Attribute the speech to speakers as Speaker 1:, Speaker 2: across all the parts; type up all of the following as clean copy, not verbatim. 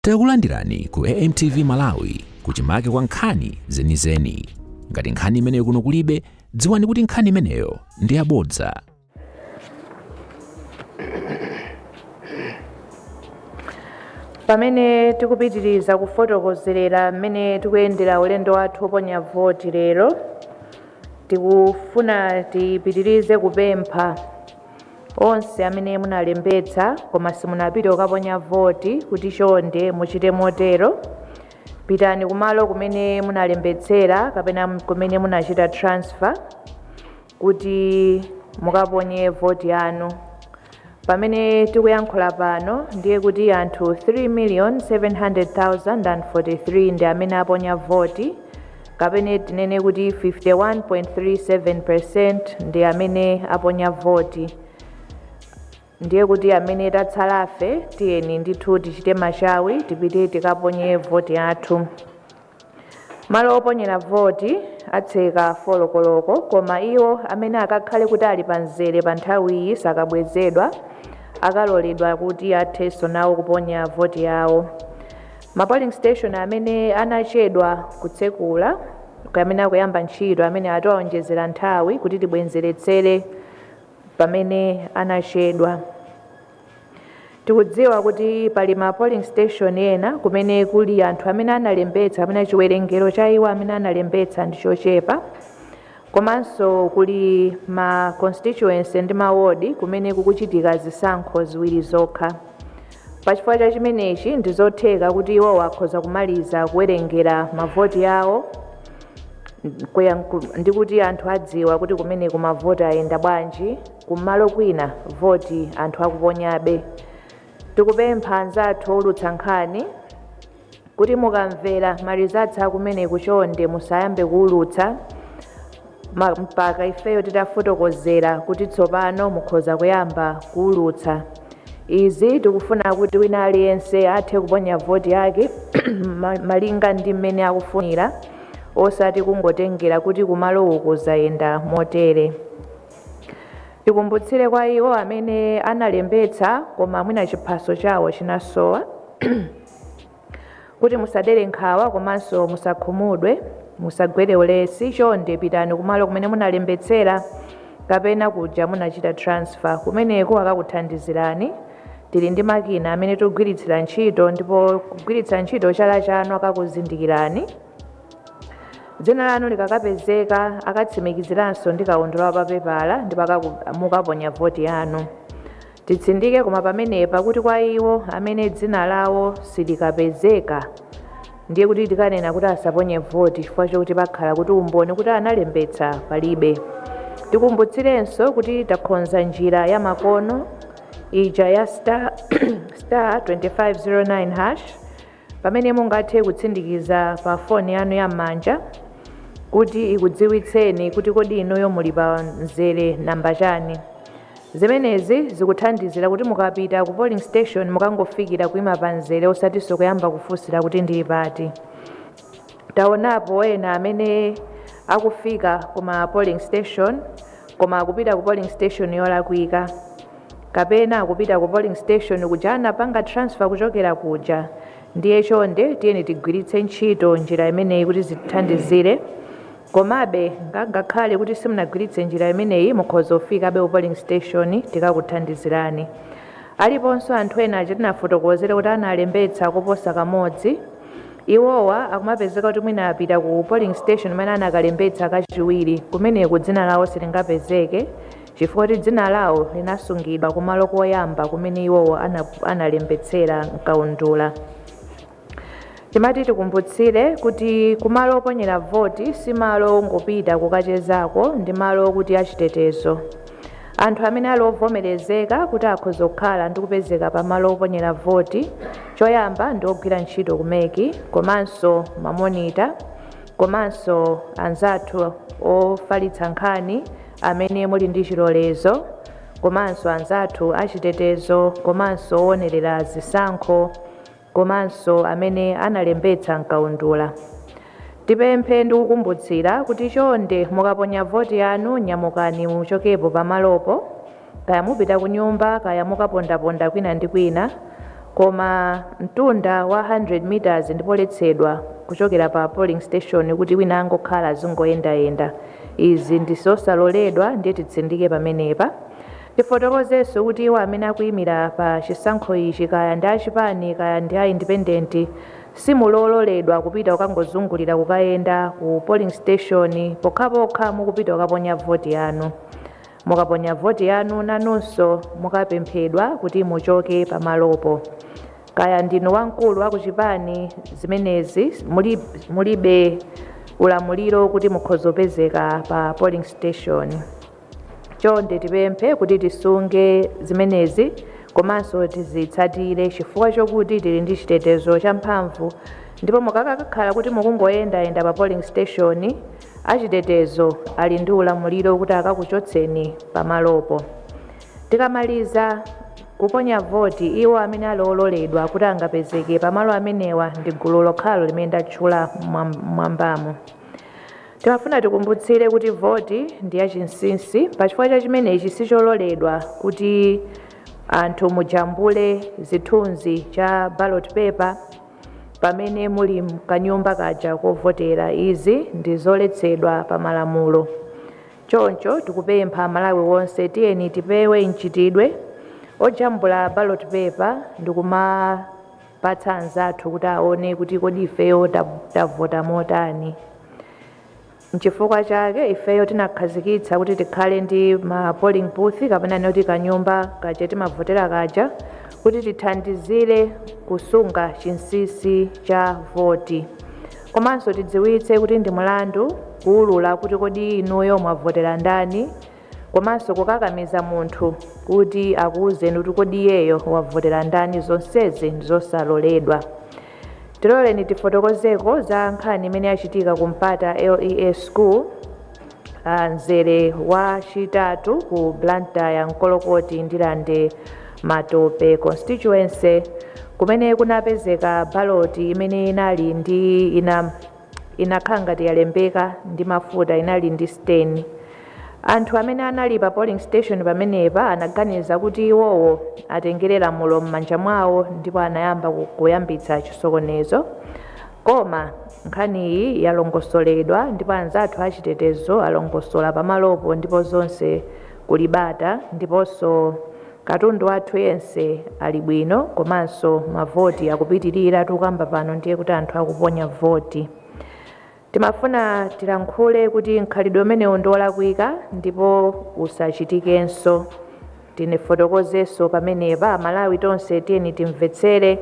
Speaker 1: Takulandirani ku AMTV Malawi, kuchimake kwa nkhani zenizeni. Ngati nkhani imeneyo kuno kulibe, dziwani kuti nkhani imeneyo ndi yabodza.
Speaker 2: Pamene tikupitiriza kufotokozerera mmene tikuyendera ulendo wathu woponya voti lero, tikufuna tipitirize kupempha onse amene munalembetsa koma simunapite kukaponya voti kuti chonde muchite motero. Pitani kumalo kumene munalembetsera kapena kumene munachita transfer kuti mukaponye voti yanu. Pamene tikuyankhula pano, ndiye kuti anthu 3,700,043 ndi amene aponya voti, kapena tinene kuti 51.37% ndi amene aponya voti. Ndiye kuti amene tatsalafe, tiyeni ndithu tichite machawi, tipite tikaponye voti yathu. Malo oponyera voti atseka 4 koloko, koma iwo amene akakhale kuti ali pa mzere pa nthawiyi sakabwezedwa, akaloledwa kuti athenso nawo kuponya voti yawo. Ma polling station amene anachedwa kutsekula, amene akuyamba ntchito, amene atiwaonjezera nthawi kuti tibwenzeretsere pamene anachedwa. Tikudziwa kuti pali ma polling station ena kumene kuli anthu amene analembetsa, amene chiwerengero cha iwo amene analembetsa ndi chochepa, komanso kuli ma constituency ndi ma ward kumene kukuchitika zisankho ziwiri zokha. Pachifukwa cha chimenechi, ndi zotheka kuti iwowo akhoza kumaliza kuwerengera mavoti awo ndi kuti anthu adziwa kuti kumene kumavoti ayenda bwanji, kumalo kwina voti anthu akuponyabe. Tikupempha anzathu owulutsa nkhani kuti mukamvera ma results akumene, kuchonde musayambe kuwulutsa mpaka ifeyo titafotokozera kuti tsopano mukhoza kuyamba kuwulutsa. Izi tikufuna kuti wina aliyense athe kuponya voti yake malinga ndi mmene akufunira, osati kungotengera kuti kumalo uku zayenda motere. Tikumbutsire kwa iwo amene analembetsa koma mwina chiphaso chawo chinasowa kuti musadere nkhawa komanso musakhumudwe, musagwere ulesi. Chonde pitani kumalo kumene munalembetsera kapena kuja munachita transfer. Kumeneko akakuthandizirani. Tili ndi makina amene tikugwiritsira ntchito, ndipo kugwiritsa ntchito chala chanu akakuzindikirani. Dzina lanu likakapezeka, akatsimikiziranso ndi kaundula wa papepala ndipo mukaponya voti yanu. Titsindike koma pamenepa kuti kwa iwo amene dzina lawo silikapezeka, ndiye kuti tikanena kuti asaponye voti, chifukwa chokuti pakhala kuti umboni kuti analembetsa palibe. Tikumbutsirenso kuti takonza njira ya makono ija ya **2509#, pamene mungathe kutsindikiza pa foni yanu yam'manja kuti ikudziwitseni kuti kodi inuyo muli pa mzere namba chani. Zimenezi zikuthandizira kuti mukapita ku polling station mukangofikira kuima pa mzere, osatinso kuyamba kufunsira kuti ndili pati. Taonapo ena amene akufika kuma polling station koma akupita ku polling station yolakwika, kapena akupita ku polling station kuja anapanga transfer kuchokera kuja. Ndiye chonde tiyeni tigwiritse ntchito njira imeneyi kuti zitithandizire. Komabe ngakhale kuti simunagwiritse njira imeneyi, mukhoza kufikabe ku polling station, tikakuthandizirani. Aliponso anthu ena aja tinafotokozera kuti analembetsa koposa kamodzi. Iwowa akumapezeka kuti mwina apita ku polling station imene anakalembetsa kachiwiri. Kumeneku dzina lawo silingapezeke, chifukwa kuti dzina lawo linasungidwa kumalo koyamba kumene iwowo analembetsera mkaundula. Timati tikumbutsire kuti kumalo oponyera voti si malo ongopita kukachezako, ndi malo okuti achitetezo. Anthu amene ali ovomerezeka kuti akhoza kukhala ndi kupezeka pamalo oponyera voti, choyamba ndi ogwira ntchito ku MEC, komanso ma monitor, komanso anzathu ofalitsa nkhani amene muli ndi chilolezo, komanso anzathu achitetezo, komanso owonerera zisankho, komanso amene analembetsa mkaundula. Tipemphe ndi kukumbutsira kuti chonde mukaponya voti yanu, nyamukani muchokepo pamalopo, kaya mupita ku nyumba, kaya mukapondaponda kwina ndi kwina. Koma mtunda wa 100 meters ndipoletsedwa kuchokera pa polling station kuti wina angokhala azingoyendayenda. Izi ndizosaloledwa, ndiye titsindike pamenepa. Tifotokozenso kuti iwo amene akuyimira pa chisankho ichi, kaya ndi achipani kaya ndi a independent, simulololedwa kupita kukangozungulira, kukayenda ku polling station, pokhapokha mukupita kukaponya voti yanu. Mukaponya voti yanu, nanunso mukapemphedwa kuti muchoke pamalopo. Kaya ndinu wamkulu wakuchipani, zimenezi mulibe ulamuliro kuti mukhozopezeka pa polling station. Chonde tipemphe kuti tisunge zimenezi komanso tizitsatire, chifukwa chokuti tili ndi chitetezo champhamvu, ndipo mukakakhala kuti mukungoyendayenda pa polling station, achitetezo ali ndi ulamuliro kuti akakuchotseni pamalopo. Tikamaliza kuponya voti, iwo amene ali ololedwa kuti angapezeke pamalo amenewa ndi gulu lokhalo limene ndatchula mwambamo. Timafuna tikumbutsire kuti voti ndi yachinsinsi. Pachifukwa cha chimenechi, sichololedwa kuti anthu mujambule zithunzi cha ballot paper pamene muli mkanyumba kaja kovotera. Izi ndi zoletsedwa pa malamulo. Choncho tikupempha Malawi wonse, tiyeni tipewe mchitidwe ojambula ballot paper ndikumapatsa anzathu kuti aone kuti kodi ifeyo tavota motani. Nchifukwa chake ifeyo tinakhazikitsa kuti tikhale ndi ma polling booth, kapena noti kanyumba kaja timavotera kaja, kuti tithandizire kusunga chinsinsi cha voti. Komanso tidziwitse kuti ndi mulandu kuwulula kuti kodi inuyo mwavotera ndani, komanso kukakamiza munthu kuti akuwuzeni kuti kodi iyeyo wavotera ndani. Zonsezi ndizosaloledwa. Tiloleni tifotokozeko za nkhani imene yachitika ku Mpata LEA School, mzere wa chitatu ku Blantyre, Nkolokoti, Ndilande, Matope constituency, kumene kunapezeka baloti imene inali ndi ina inakhala ngati yalembeka ndi mafuta, inali ndi stain. Anthu amene anali pa polling station pamenepa anaganiza kuti iwowo atengere lamulo m'manja mwawo, ndipo anayamba kuyambitsa chisokonezo. Koma nkhaniyi yalongosoledwa, ndipo anzathu achitetezo alongosola pamalopo, ndipo zonse kulibata, ndiponso katundu wathu yense ali bwino, komanso mavoti akupitirira. Tikukamba pano ndiye kuti anthu akuponya voti. Timafuna tilankhule kuti mkhalidwe umenewu ndi wolakwika ndipo usachitikenso. Tifotokozenso pamenepa, Amalawi tonse tiyeni timvetsere,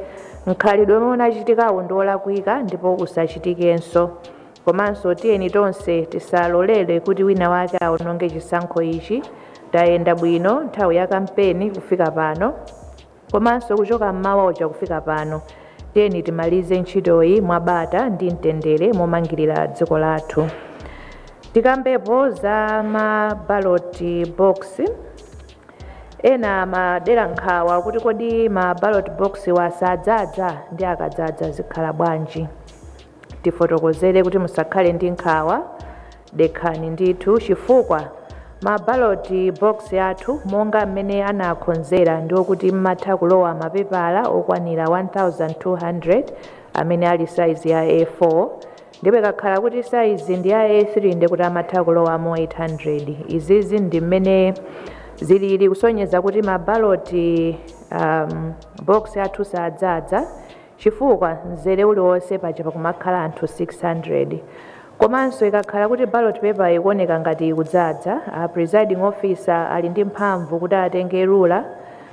Speaker 2: mkhalidwe umene unachitikawu ndi wolakwika ndipo usachitikenso. Komanso tiyeni tonse tisalolere kuti wina wake awononge chisankho ichi. Tayenda bwino nthawi ya kampeni kufika pano, komanso kuchoka mmawa uja kufika pano. Tiyeni timalize ntchitoyi mwabata ndi mtendere momangirira dziko lathu. Tikambepo za ma ballot box. Ena amadera nkhawa kuti kodi ma ballot box wasadzadza, ndi akadzadza zikhala bwanji? Tifotokozere kuti musakhale ndi nkhawa, dekhani ndithu, chifukwa ma ballot box athu monga mmene anakonzera ndiwokuti mmatha kulowa mapepala okwanira 1200 amene ali size ya A4, ndipo ikakhala kuti size ndi ya A3, ndikuti amatha kulowamo 800. Izizi ndi mmene zilili, kusonyeza kuti ma ballot box athu sadzadza, chifukwa mzere uliwonse paja pakumakhala anthu 600. Komanso ikakhala kuti ballot paper ikuoneka ngati ikudzadza, a presiding officer ali ndi mphamvu kuti atenge rula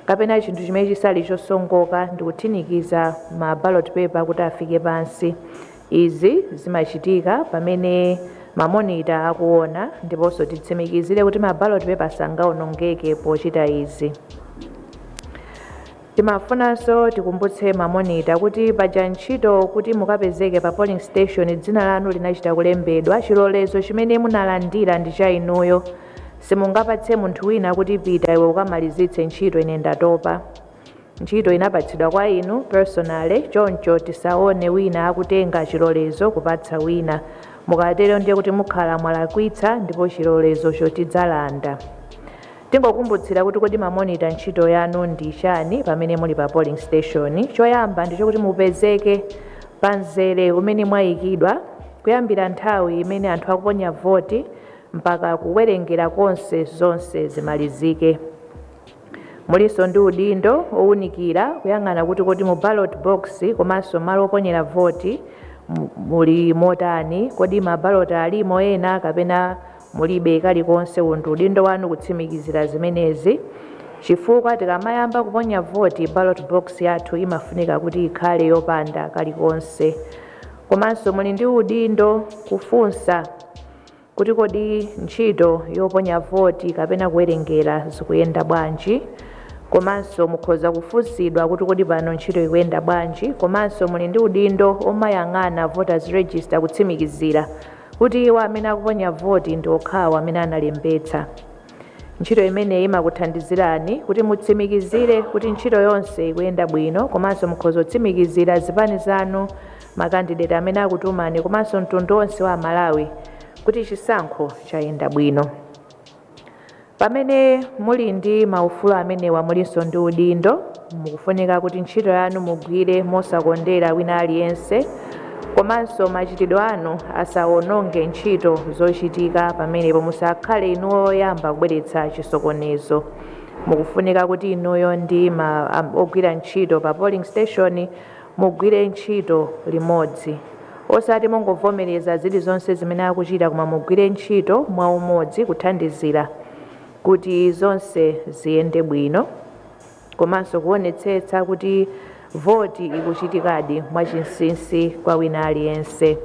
Speaker 2: kapena chinthu chimene chisali chosongoka ndi kuthinikiza ma ballot paper kuti afike pansi. Izi zimachitika pamene ma monitor akuona, ndiponso titsimikizire kuti ma ballot paper sangaonongeke pochita izi. Timafunanso tikumbutse ma monitor kuti paja ntchito kuti mukapezeke pa polling station, dzina lanu linachita kulembedwa. Chilolezo chimene munalandira ndi cha inuyo. Simungapatse munthu wina kuti pita iwe ukamalizitse ntchito, ine ndatopa. Ntchito inapatsidwa kwa inu personally, choncho tisaone wina akutenga chilolezo kupatsa wina. Mukatero ndiye kuti mukhala mwalakwitsa, ndipo chilolezocho tidzalanda. Tingokumbutsira kuti kodi ma monitor ntchito yanu ndi chani pamene muli pa polling station? Choyamba ndichokuti mupezeke pa mzere umene mwayikidwa kuyambira nthawi imene anthu akuponya voti mpaka kuwerengera konse zonse zimalizike. Mulinso ndi udindo owunikira, kuyang'ana kuti kodi mu ballot box komanso malo oponyera voti muli motani, kodi ma ballot alimo ena kapena mulibe kalikonse. Uwu ndi udindo wanu kutsimikizira zimenezi, chifukwa tikamayamba kuponya voti, ballot box yathu imafunika kuti ikhale yopanda kalikonse. Komanso muli ndi udindo kufunsa kuti kodi ntchito yoponya voti kapena kuwerengera zikuyenda bwanji. Komanso mukhoza kufunsidwa kuti kodi pano ntchito ikuyenda bwanji. Komanso muli ndi udindo omayang'ana voters register, kutsimikizira kuti iwo amene akuponya voti ndi okhawo amene analembetsa. Ntchito imeneyi imakuthandizirani kuti mutsimikizire kuti ntchito yonse ikuyenda bwino. Komanso mukhoza kutsimikizira zipani zanu, ma candidate amene akutumani, komanso mtundu wonse wa Malawi kuti chisankho chayenda bwino. Pamene muli ndi maufulu amenewa, mulinso ndi udindo. Mukufunika kuti ntchito yanu mugwire mosakondera wina aliyense, komanso machitidwe anu asawononge ntchito zochitika pamenepo. Musakhale inu oyamba kubweretsa chisokonezo. Mukufunika kuti inuyo ndi ogwira ntchito pa polling station mugwire ntchito limodzi, osati mungovomereza zilizonse zimene akuchita, koma mugwire ntchito mwaumodzi kuthandizira kuti zonse ziyende bwino, komanso kuonetsetsa kuti voti ikuchitikadi mwachinsinsi kwa wina aliyense.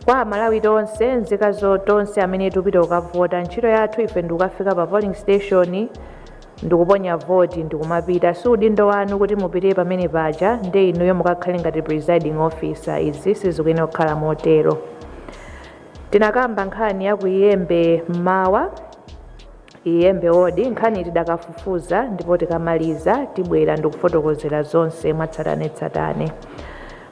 Speaker 2: Kwa Amalawi tonse, nzika tonse amene tikupita kukavota, ntchito yathu ife ndikukafika pa polling station ndikuponya voti ndikumapita. Si udindo wanu kuti mupite pamene paja nde inuyo mukakhale ngati presiding officer. Izi sizikuyenera kukhala motero. Tinakamba nkhani ya kuiyembe mmawa, Iyembe ward. Nkhani tidakafufuza, ndipo tikamaliza tibwera ndikufotokozera zonse mwatsatanetsatane.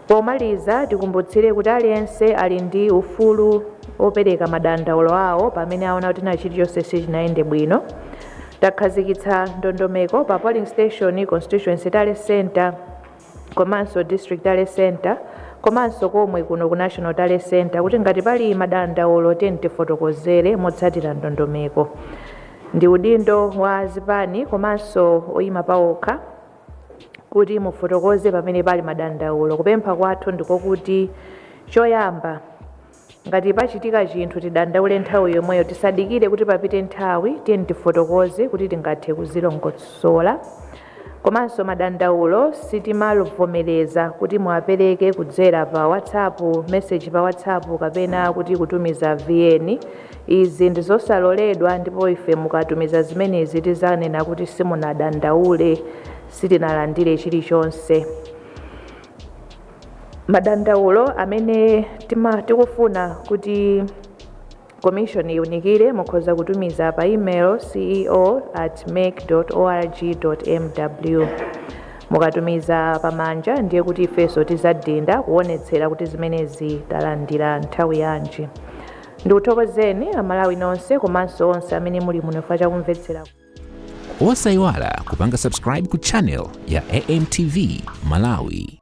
Speaker 2: Pomaliza, tikumbutsire kuti aliyense ali ndi ufulu opereka madandaulo awo pamene aona kuti na chilichonse sichinayende bwino. Takhazikitsa ndondomeko pa polling station, constituency tally center, komanso district tally center, komanso komwe kuno ku National Tally Center, kuti ngati pali madandaulo, tiyeni tifotokozere motsatira ndondomeko. Ndi udindo wa zipani komanso oyima pawokha kuti mufotokoze pamene pali madandaulo. Kupempha kwathu ndikokuti, choyamba, ngati pachitika chinthu, tidandaule nthawi yomweyo, tisadikire kuti papite nthawi. Tiyeni tifotokoze kuti tingathe kuzilongosola. Komanso madandaulo sitimavomereza kuti muwapereke kudzera pa WhatsApp message, pa WhatsApp, kapena kuti kutumiza VN. Izi ndi zosaloledwa, ndipo ife mukatumiza zimenezi tizanena kuti simunadandaule, sitinalandire chilichonse. Madandaulo amene tikufuna kuti commission iunikire, mukhoza kutumiza pa email ceo@mec.org.mw. Mukatumiza pamanja, ndiye kuti ifenso tizadinda kuonetsera kuti zimenezi talandira nthawi yanji. Ndikuthokozeni Amalawi nonse komanso onse amene muli muno chifukwa chakumvetsera.
Speaker 1: Osayiwala kupanga subscribe ku channel ya AMTV Malawi.